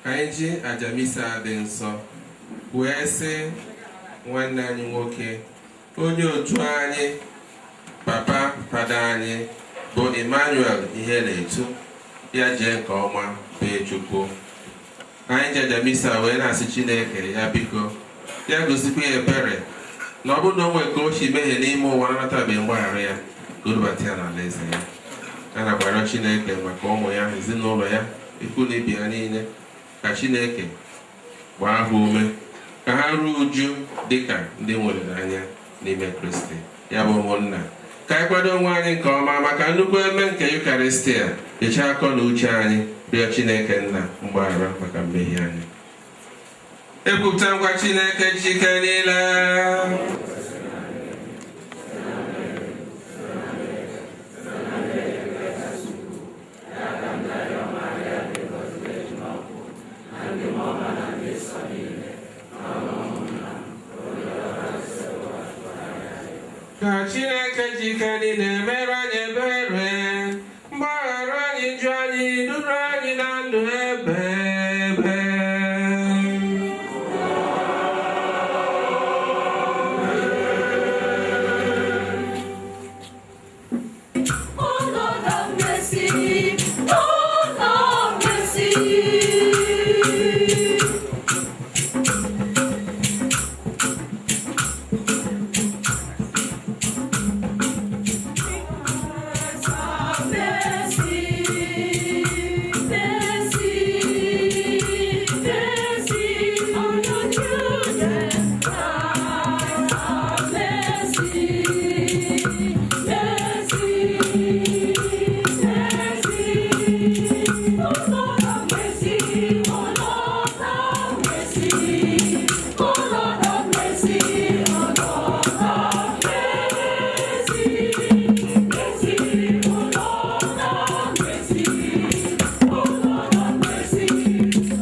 Ka anyị ji aja misa dị nsọ wee sị nwanne anyị nwoke, onye otu anyị, papa fada anyị bụ Emmanuel ihe na-etu ya, jee nke ọma bee Chukwu. Anyị ji aja misa wee na-asị Chineke ya biko, ya gosikwa ya ebere, na ọ bụrụ na o nwee ka o si mehie n'ime ụwa anatabeghị mgbaghara ya, ka o dubata ya n'ala eze ya. A na-agbara Chineke maka ụmụ ya, ezinụlọ ya, ikwu na ibe ya niile, ka Chineke gbaa ha ume ka ha ruo uju dịka ndị nwere anya n'ime Kristi. Ya bụ, ụmụnna, ka anyị kwado onwe anyị nke ọma maka nnukwu eme nke Yukaristia, hichaa akọ na uche anyị, rịọ Chineke Nna mgbaghara maka mmehie anyị. Ekwupụta ngwa Chineke jike niile. Ka Chineke jike niile mere anyị ebere, mgbaghara anyị njọ anyị, duru anyị na ndụ ebe ebe. Oh Lord have mercy, Lord have mercy. Mercy, mercy, mercy on your children. Cry, mercy, mercy, mercy. Oh Lord have mercy, oh Lord have mercy, oh Lord have mercy, oh Lord have mercy, mercy, oh Lord have mercy, oh Lord have mercy,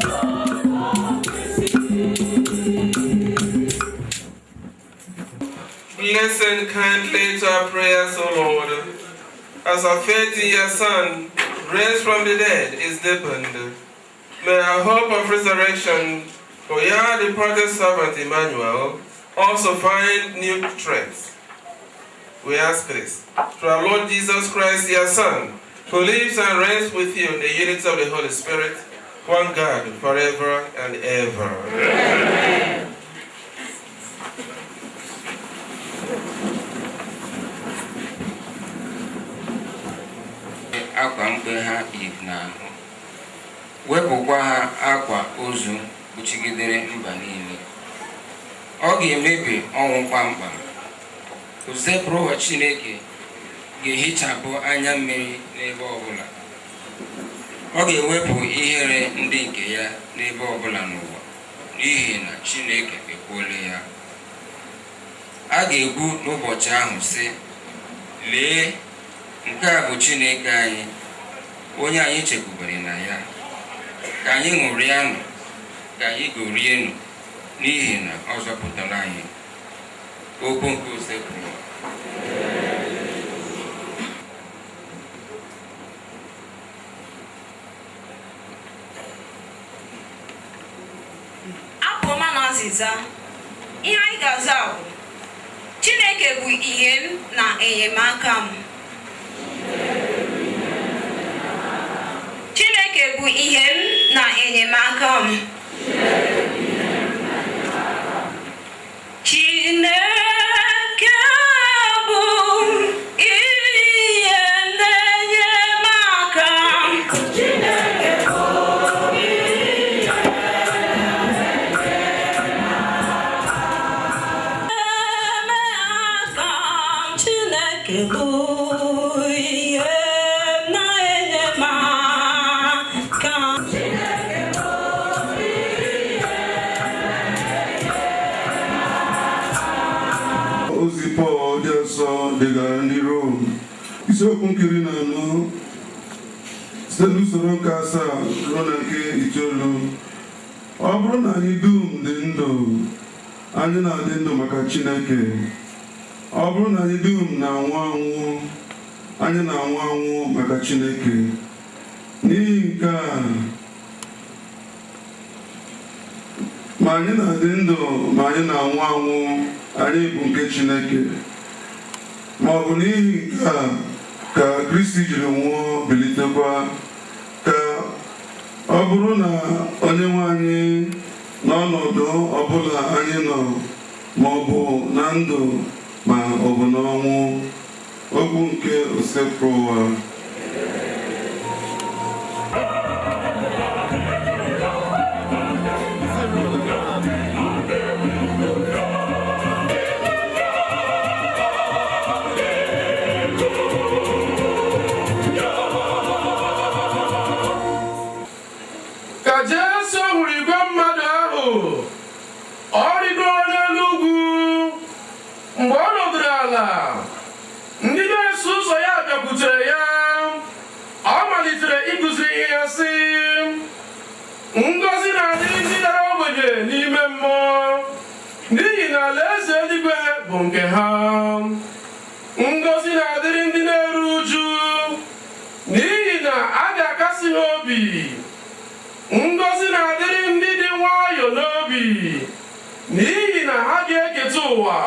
Lord have mercy. Listen kindly to our prayers, O Lord, as our faith in your Son, raised from the dead, is deepened. May our hope of resurrection for your departed servant Emmanuel also find new strength. We ask this through our Lord Jesus Christ, your Son, who lives and reigns with you in the unity of the Holy Spirit, one God, forever and ever. Amen. Akwa mkpe ha yi n'ahụ, wepụkwa ha akwa ozu kpuchigidere mba niile. Ọ ga-emebi ọnwụ kpamkpam. Osebụrụwa Chineke ga-ehichapụ anya mmiri n'ebe ọbụla. Ọ ga-ewepụ ihere ndị nke ya n'ebe ọbụla n'ụwa, n'ihi na Chineke ekwuola ya. A ga-ekwu n'ụbọchị ahụ sị, "Lee, nke a bụ Chineke anyị, onye anyị chekwubere na ya. Ka anyị ṅụrịanụ, ka anyị gorienụ, n'ihi na ọ zọpụtara anyị." Okwu nke Osebụrụwa. Abụ ọma na azịza. Ihe anyị ga-aza bụ Chineke bụ ihe m na enyemaka m. Chineke bụ ihe m na enyemaka m. Chineke bụ ihe na-enyemaka m. Chineke bụ ihe Enyemaka m. Chineke bụ ihe na-enyemaka m. Chineke bụ ihe. Ozi Pọl dị nsọ degara ndị Rom, isiokwu nke 14, site n'usoro nke asaa ruo na nke itoolu. Ọ bụrụ na anyị dum dị ndụ, anyị na-adị ndụ maka Chineke. Ọ bụrụ na anyị dum na-anwụ anwụ, anyị na-anwụ anwụ maka Chineke. N'ihi nke a, ma anyị na-adị ndụ ma anyị na-anwụ anwụ, anyị bụ nke Chineke. Ma ọ bụ n'ihi nke a ka Kristi jiri nwụọ, bilitekwa, ka ọ bụrụ na onye nwe anyị n'ọnọdụ ọbụla anyị nọ, ma ọ bụ na ndụ ma ọ bụ n'ọnwụ. Okwu nke Osebụrụwa. Ka Jesu hụrụ igwe mmadụ ahụ, ọ rịgoro n'elu ugwu. Mgbe ọ nọdụrụ ala, ndị na-eso ụzọ ya bịakwutere ya. Ọ malitere ịkụziri ihe ya, sị: Ngọzi na-adịrị ndị dara ogbenye n'ime mmụọ, n'ihi na alaeze eluigwe bụ nke ha. Ngọzi na-adịrị ndị na-eru uju, n'ihi na a ga-akasi ha obi. Ngọzi na-adịrị ndị dị nwayọọ n'obi, n'ihi na ha ga-eketa ụwa.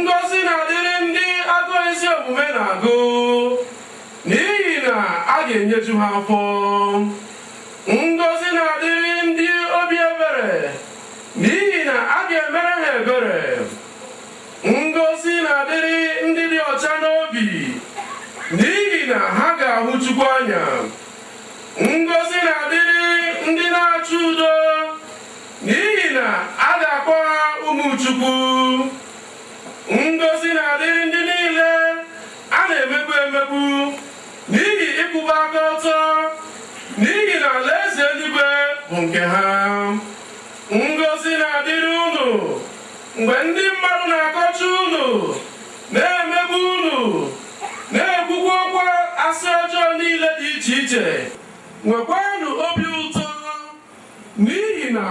Ngọzi na-adịrị ndị agụụ ezi omume na-agụ, n'ihi na a ga-enyeju ha afọ. Ngọzi na-adịrị ndị obi ebere, n'ihi na a ga-emere ha ebere. Ngọzi na-adịrị ndị dị ọcha n'obi, n'ihi na ha ga-ahụ Chukwu anya. Ngọzi na-adịrị ndị na-achọ udo, n'ihi na a ga-akpọ ha ụmụ Chukwu. Ngọzi na-adịrị ndị niile a na-emegbu emegbu n'ihi ịkwụba aka ọtọ, n'ihi na alaeze eluigwe bụ nke ha. Ngọzi na-adịrị unu mgbe ndị mmadụ na-akọcha unu, na-emegbu unu, na-ekwukwa okwu asị ọjọọ niile dị iche iche. Nwekwanụ obi ụtọ, n'ihi na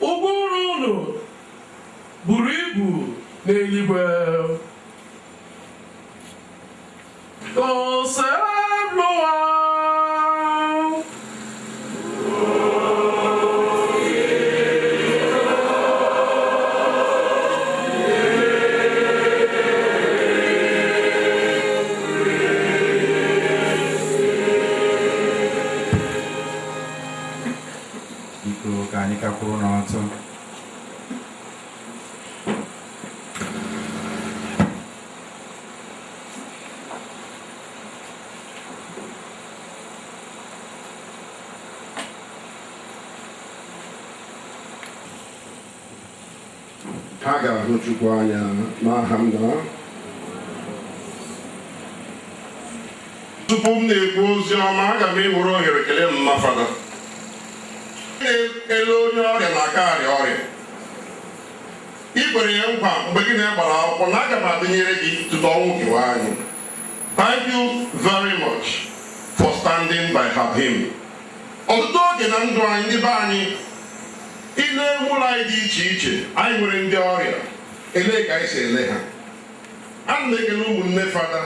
ụgwọ ọrụ unu buru ibu n'eluigwe. Osebụrụwa. Biko, ka anyị ka kwụrụ n'ọtọ. Ha ga-ahụ Chukwu anya n'aha m na tupu m na-ekwu ozi ọma, aga m ewere ohere kelee mma Fada na-ele onye ọrịa na-aka arịa ọrịa. I kwere ya nkwa mgbe gị na-agbara akwụkwọ na aga m adịnyere gị tutu ọnwụ kewa anyị. Thank you very much for standing by him. Ọtụtụ oge na ndụ anyị, ndị be anyị, ile ụlọ anyị dị iche iche, anyị nwere ndị ọrịa, elee ka anyị si ele ha? Ana m ekele ụmụnne Fada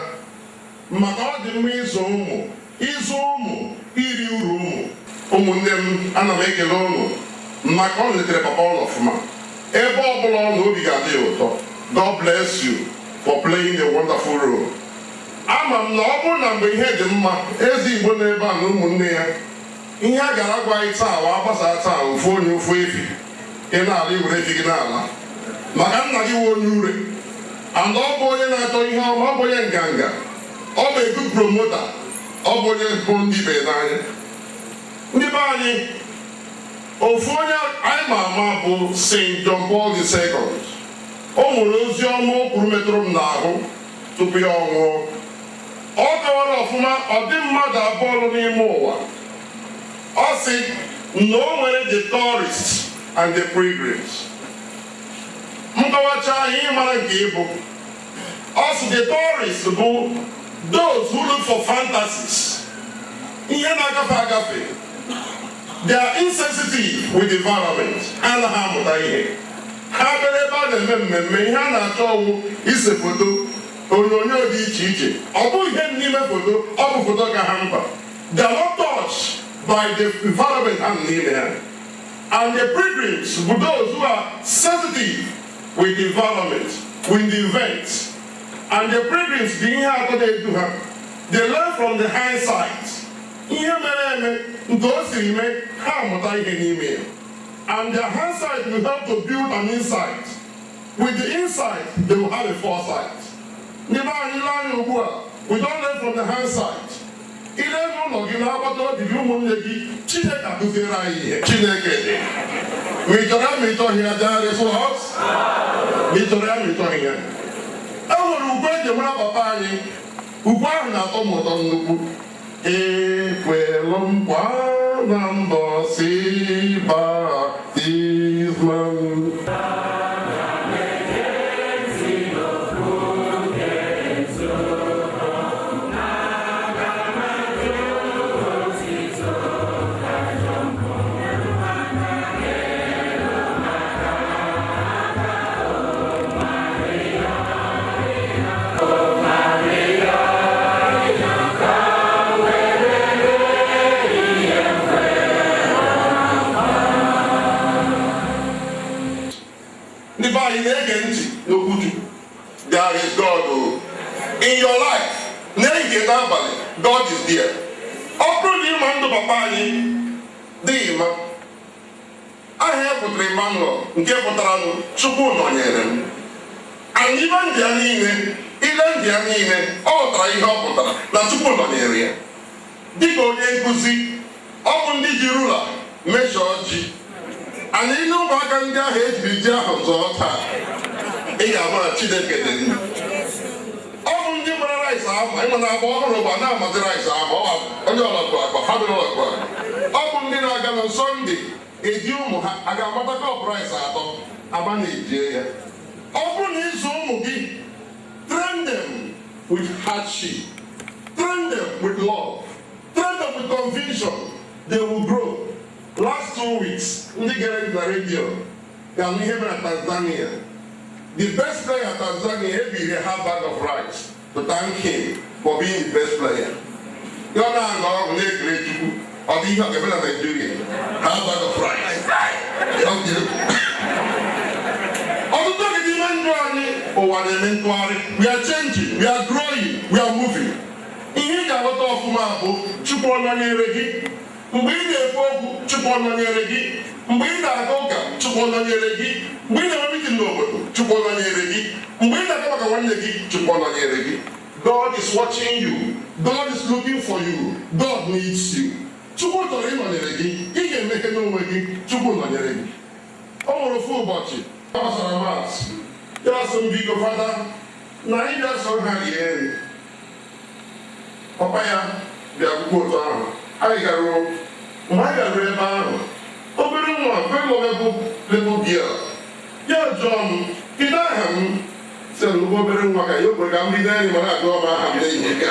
maka ọ dị mma ịzụ ụmụ, ịzụ ụmụ, iri uru ụmụ. Ụmụnne m, ana m ekele ụnụ maka ọ letere papa ụlọ ọfụma. Ebe ọbụla ọ na obi ga-adị ya ụtọ. God bless you for playing a wonderful role. Ama m na ọ bụrụ na mgbe ihe dị mma, eze Igbo n'ebe a na ụmụnne ya, ihe a gara agwa anyị taa wa agbasa taa, ofu onye ofu efi, ị na-ala iwere efi gị n'ala maka nna gị wụ onye ure, and ọ bụ onye na-achọ ihe ọma, ọ bụ onye nganga, ọ bụ a good promoter, ọ bụ onye hụrụ ndị ibe ya n'anya. Ndị be anyị, ofu onye anyị ma ama bụ St. John Paul II. O nwere ozi ọma o kwuru metụrụ m n'ahụ tupu ya ọ nwụọ. Ọ kọwara ọfụma ọ dị mmadụ abụọ nọ n'ime ụwa. Ọ sị na o nwere the tourists and the pilgrims. Nkọwacha ihe mara nke ịbụ, ọ sị the tourists bụ those who look for fantasies, ihe na-agafe agafe. They are insensitive with the environment, anaghị amụta ihe. Ha bịara ebe a na-eme mmemme, ihe a na-achọ ọwụ ise foto, onyonyo dị iche iche. Ọ bụghị ihe n'ime foto, ọ bụ foto ka ha mkpa. They are not touched by the environment ha nọ n'ime ha. And the pilgrims bụ those who are sensitive with the environment, with the events. And the pilgrims dị ihe atọ na-edu ha. They learn from the hindsight, ihe mere eme, nke o siri mee, ha amụta ihe n'ime ya. And their hindsight will help to build an insight. With the insight, they will have a foresight. Ndị be anyị, ile anya ugbu a, we don't learn from the hindsight. Ile n'ụlọ gị, na-agbata obi gị, ụmụnne gị, Chineke akụziere anyị ihe. Chineke dị. Ma ị chọrọ ya ma ị chọghị ya, jegharị sụhọt. Ma ị chọrọ ya ma ị chọghị ya. E nwere ukwe eji mara papa anyị. Ukwe ahụ na-atọ m ụtọ nnukwu. Ekwelu nkwa na mbọsị baptism. Ndị be anyị na-ege ntị n'okwu Chukwu. There is God o. In your life, n'ehihie, n'abalị, God is there. Ọ bụrụ na ịma ndụ papa anyị dị ịma, aha ya pụtara Emmanuel, nke pụtara nụ Chukwu nọnyere m. And ibe ndị ya niile, ile ndị ya niile, ọ ghọtara ihe ọ pụtara na Chukwu nọnyere ya. Dịka onye nkụzi, ọ bụ ndị ji ruler meshọọ ji. Anyị ile ụmụaka ndị ahụ ejiri ji ahụ zọọ taa, ị ga-ama na Chineke dị ndụ. Ọ bụ ndị mara rice ama, ịma na agba ọhụrụ bụ a na-amazi rice ama, ọ bụ onye ọlọkụ akpa, family ọlọkụ akpa. Ọ bụ ndị na-aga na Sunday eji ụmụ ha a ga-amata cup rice atọ aba na-ejie ya. Ọ bụrụ na ịzụ ụmụ gị, train them with hardship, train them with love, train them with conviction, they will grow. Last 2 weeks, ndị gere ntị na redio ga-anụ ihe mere na Tanzania. The best player Tanzania ebiri ha bag of rice to thank him for being the best player. Ya ọ na-aṅụ ọgwụ na-ekele Chukwu, ọ dị ihe ọ ga-eme na Nigeria, ha bag of rice. Ọ dị egwu. Ọtụtụ oge n'ime ndụ anyị, ụwa na-eme ntụgharị. We are changing, we are growing, we are moving. Ihe ị ga-aghọta ọfụma bụ, Chukwu ọ nọnyere gị? Mgbe ị na-ekwu okwu, Chukwu ọ nọnyere gị? Mgbe ị na-aga ụka, Chukwu ọ nọnyere gị? Mgbe ị na-enwe meeting n'obodo, Chukwu ọ nọnyere gị? Mgbe ị na-aga maka nwanne gị, Chukwu ọ nọnyere gị? God is watching you. God is looking for you. God needs you. Chukwu chọrọ ịnọnyere gị. Ị ga-emeke n'onwe gị. Chukwu nọnyere gị. O nwere ofu ụbọchị ọ gbasara Mass, ya sị m, "Biko Fada, na anyị bịa so ha rie nri." Papa ya bịa akwụkwọ otu ahụ. Anyị garuo, mgbe anyị garuru ebe ahụ, obere nwa, very lovable little girl, ya jụọ m, "Kedu aha m?" Si nnukwu obere nwa ka ya o kwere ka m bido enyi ma na-ajụọ m aha m n'ehihie ga.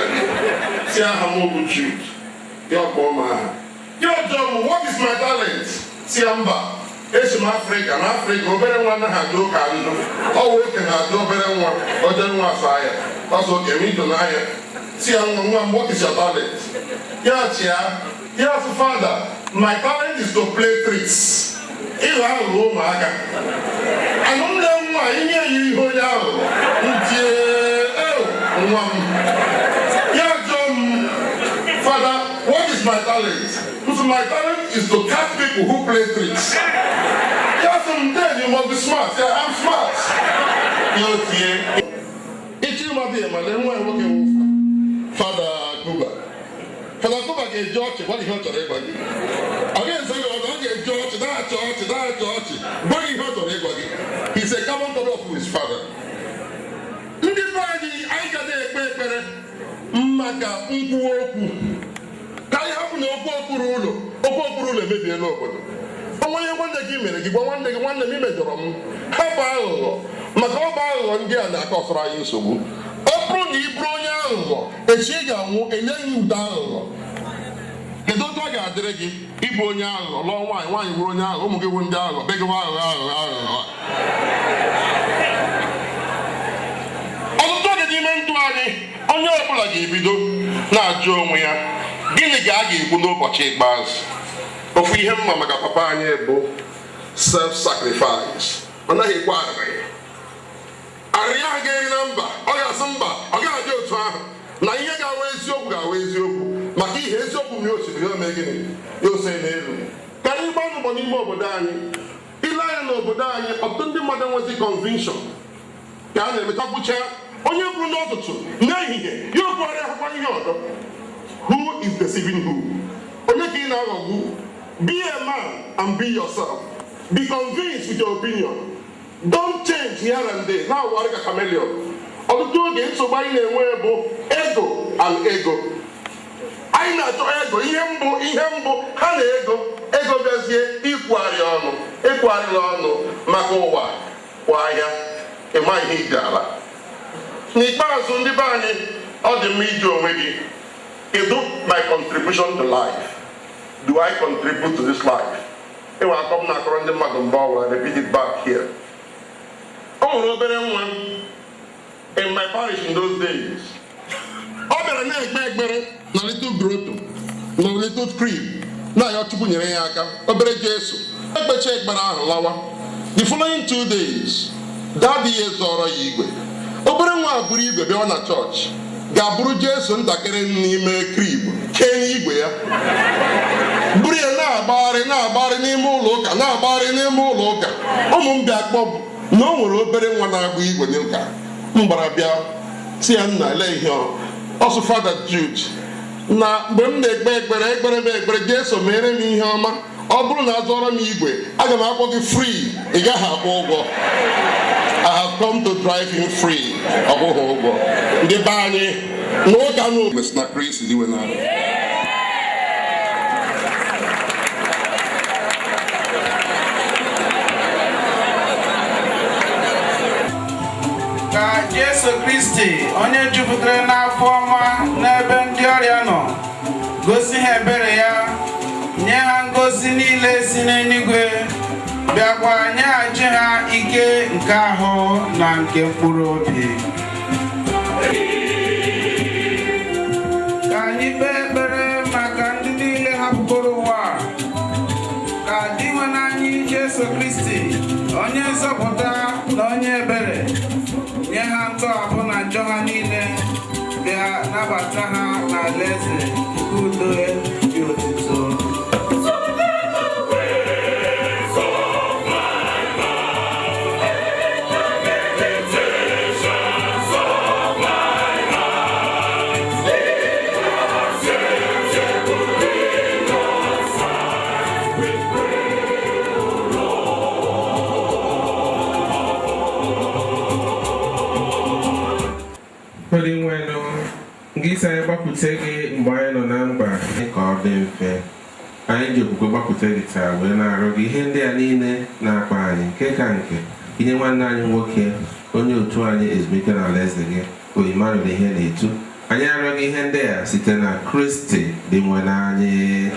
Si, "Aha m bụ Jude." Ya kpọọ m aha. Ya jụọ m, "What is my talent?" Si ya, "Mba, esi m Afrịka. Na Afrịka, obere nwa anaghị ajụ ụka ndụ, ọ wụ oke na-ajụ obere nwa." Oje nwa asa ya ọsọ oke m ido n'anya. Si ya, "Nwa, nwa m, what is your talent?" Ya chịa ya sị, "Father, my talent is to play tricks." Ịghọ aghụghọ ụmụaka. Anụ m. Nwa ihe yiri ihe onye aghụghọ ntie. Nwa m ya jụọ m, "Father, what is my talent?" So my talent is to catch people who play tricks. Ya sị m, "Then you must be smart." Yeah, I'm smart. Ya otie ịchọ ịmadụ ya ma lee nwa ya nwoke wụ Fada Kuba. Fada Kuba ga-eji ọchị gwa gị ihe ọ chọrọ ịgwa gị. Ọ ga-eze gị ọdụ, ọ ga-eji ọchị na-achị ọchị na-achị ọchị gwa gị ihe ọ chọrọ ịgwa gị. He's a carbon copy of his father. Ndị be anyị, anyị ga na-ekpe ekpere maka nkwuwa okwu, ka anyị hapụ na okwu okpuru ụlọ, okwu okpuru ụlọ emebiela obodo. Onwe ihe nwanne gị mere gị, gwa nwanne gị, "Nwanne m, imejọrọ m." Hapụ aghụghọ, maka ọ bụ aghụghọ ndị a na-akọsọrọ anyị nsogbu. Ọ bụrụ na ị bụrụ onye aghụghọ, echi ị ga-anwụ enyeghị ụda aghụghọ. Kedu otu ọ ga-adịrị gị ịbụ onye aghụghọ, lụọ nwaanyị, nwaanyị bụrụ onye aghụghọ, ụmụ gị bụ ndị aghụghọ, be gị bụ aghụghọ, aghụghọ, aghụghọ? Ọtụtụ oge n'ime ndụ anyị, onye ọbụla ga-ebido na-ajụ onwe ya, gịnị ka a ga-ekwu n'ụbọchị ikpeazụ? Ofu ihe mma maka papa anyị bụ self-sacrifice. Ọ naghị ekwe arịrị. Arịrị ahụ ga-eri na mba, ọ ga-asị mba, ọ ga-adị otu ahụ, na ihe ga-awa eziokwu ga-awa eziokwu, maka ihe eziokwu mmiri osimiri o mee gịnị ya ose n'elu. Ka anyị gbaa mbọ n'ime obodo anyị. Ile anya n'obodo anyị, ọtụtụ ndị mmadụ enwezi conviction ka a na-emecha gwụcha. Onye bụrụ n'ụtụtụ, n'ehihie ya okwugharị akwụkwọ ihe ọzọ. Who is deceiving who? Onye ka ị na-aghọgbu? Be a man and be yourself. Be convinced with your opinion. Don't change here and there, na-awagharị ka chameleon. Ọtụtụ oge, nsogbu anyị na-enwe bụ ego and ego. Anyị na-achọ ego. Ihe mbụ, ihe mbụ ha na ego, ego bịazie, ikwugharị ọnụ, ịkwugharịla ọnụ, maka ụwa kwa ahịa ịma ihe iji ala. N'ikpeazụ, ndị be anyị, ọ dị mma iji onwe gị, kedu my contribution to life? Do I contribute to this life? Ịnwe akọ m na-akọrọ ndị mmadụ mgbe ọbụla, repeat it back here. O nwere obere nwa in my parish in those days. Ọ bịara na-ekpe ekpere na little grotto, na little crib, na-ayọ Chukwu nyere ya aka, obere Jesu. Ekpecha ekpere ahụ lawa. The following 2 days, daddy ya zọrọ ya igwe. Obere nwa buru igwe bịawa na chọọchị, ga-abụrụ Jesu ntakịrị n'ime crib, kee n'igwe ya, buru ya na-agbagharị, na-agbagharị n'ime ụlọ ụka, na-agbagharị n'ime ụlọ ụka. Ụmụ m bịa kpọ na o nwere obere nwa na-agba igwe n'ụka. M gbara bịa si ya, "Nna, ele ihe ọ?" Ọsụ, "Fada Jude, na mgbe m na-ekpe ekpere, ekpere m ekpere, Jesu mere m ihe ọma. Ọ bụrụ na azọrọ m igwe, aga m akwọ gị free, ị gaghị akwụ ụgwọ. I have come to drive him free." Ọ bụghị ụgwọ. Ndị be anyị, n'ụka na Kristi iwe na Ka Jesu Kristi, onye jupụtara n'afọ ọma n'ebe ndị ọrịa nọ, gosi ha ebere ya, nye ha ngozi niile si n'eluigwe, bịakwa nyeghachi ha ike nke ahụ na nke mkpụrụ obi. Ka anyị kpee ekpere maka ndị niile hapụgoro ụwa a. Ka Dinwenụ anyị Jesu Kristi, onye nzọpụta na onye ebere, nye ha ntọhapụ na njọ ha niile, bịa nabata ha n'alaeze nke udo dị otuto. Dinwenụ, gị sị anyị gbakwute gị mgbe anyị nọ na mkpa ka ọ dị mfe. Anyị ji okwukwe gbakwute gị taa wee na-arịọ gị ihe ndị a niile na-akpa anyị, nke ka nke inye nwanne anyị nwoke, onye otu anyị, ezumike na alaeze gị, bụ Emmanuel ihe na-etu. Anyị arịọ gị ihe ndị a site na Kristi Dinwenụ anyị.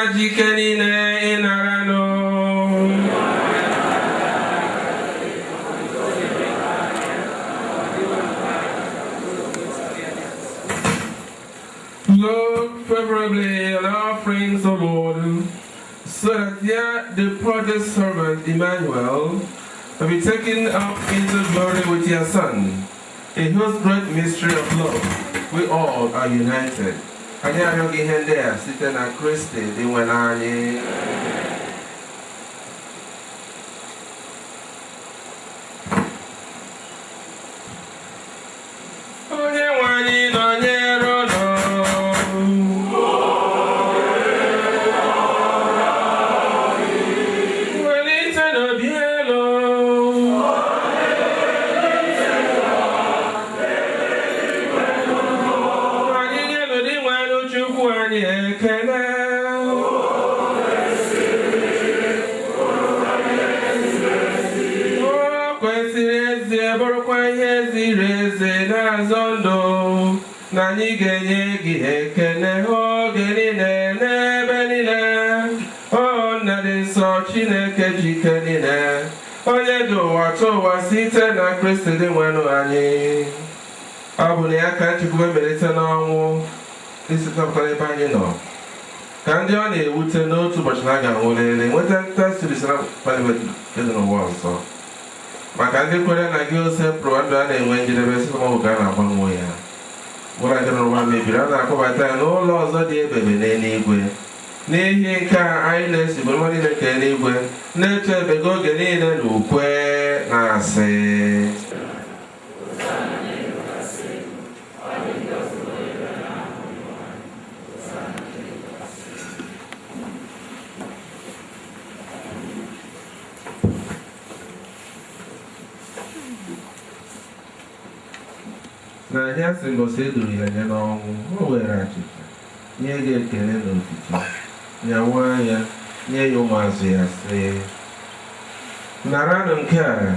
Nna ji ike niile ịnaranụ. Look favorably on our offerings, O Lord, so that their departed servant Emmanuel may be taken up into glory with your Son, in whose great mystery of love we all are united. Anyị arịọ gị ihe ndị a site na Kristi Dinwenụ anyị. Onye nwe anyị nọnyere unu. Welite n'obi elu. Anyị nyenụ Dinwenụ Chukwu anyị ekele. O kwesịrị ezie, bụrụkwa ihe ziri ezi na-azọ ndụ, na anyị ga-enye gị ekele oge niile n'ebe niile, o Nna dị nsọ, Chineke ji ike niile, onye dị ụwa tụ ụwa, site na Kristi Dinwenụ anyị. Ọ bụ na ya ka nchekwube melite n'ọnwụ isi tọpụtara ebe anyị nọ, ka ndị ọ na-ewute n'otu ụbọchị na a ga-anwụrịrị nweta ntasiri dị n'ụwa ọzọ, maka ndị kwere na gị osepụrụ ndụ a na-enwe njedebe site n'ọnwụ ka a na-agbanwe ya gwara ndị n'ụwa mebiri, a na-akpọbata ya n'ụlọ ọzọ dị ebebe n'eluigwe. N'ihi nke a, anyị na-esigbo mmadụ niile nke eluigwe na-eto ebe gị oge niile na ukwe na-asị: Na anyasị mbọsị e duru ya nye n'ọnwụ, o were achịcha, nye gị ekele na otito, nyawa ya, nye ya ụmụazụ ya, sị: "Naranụ nke a, rie."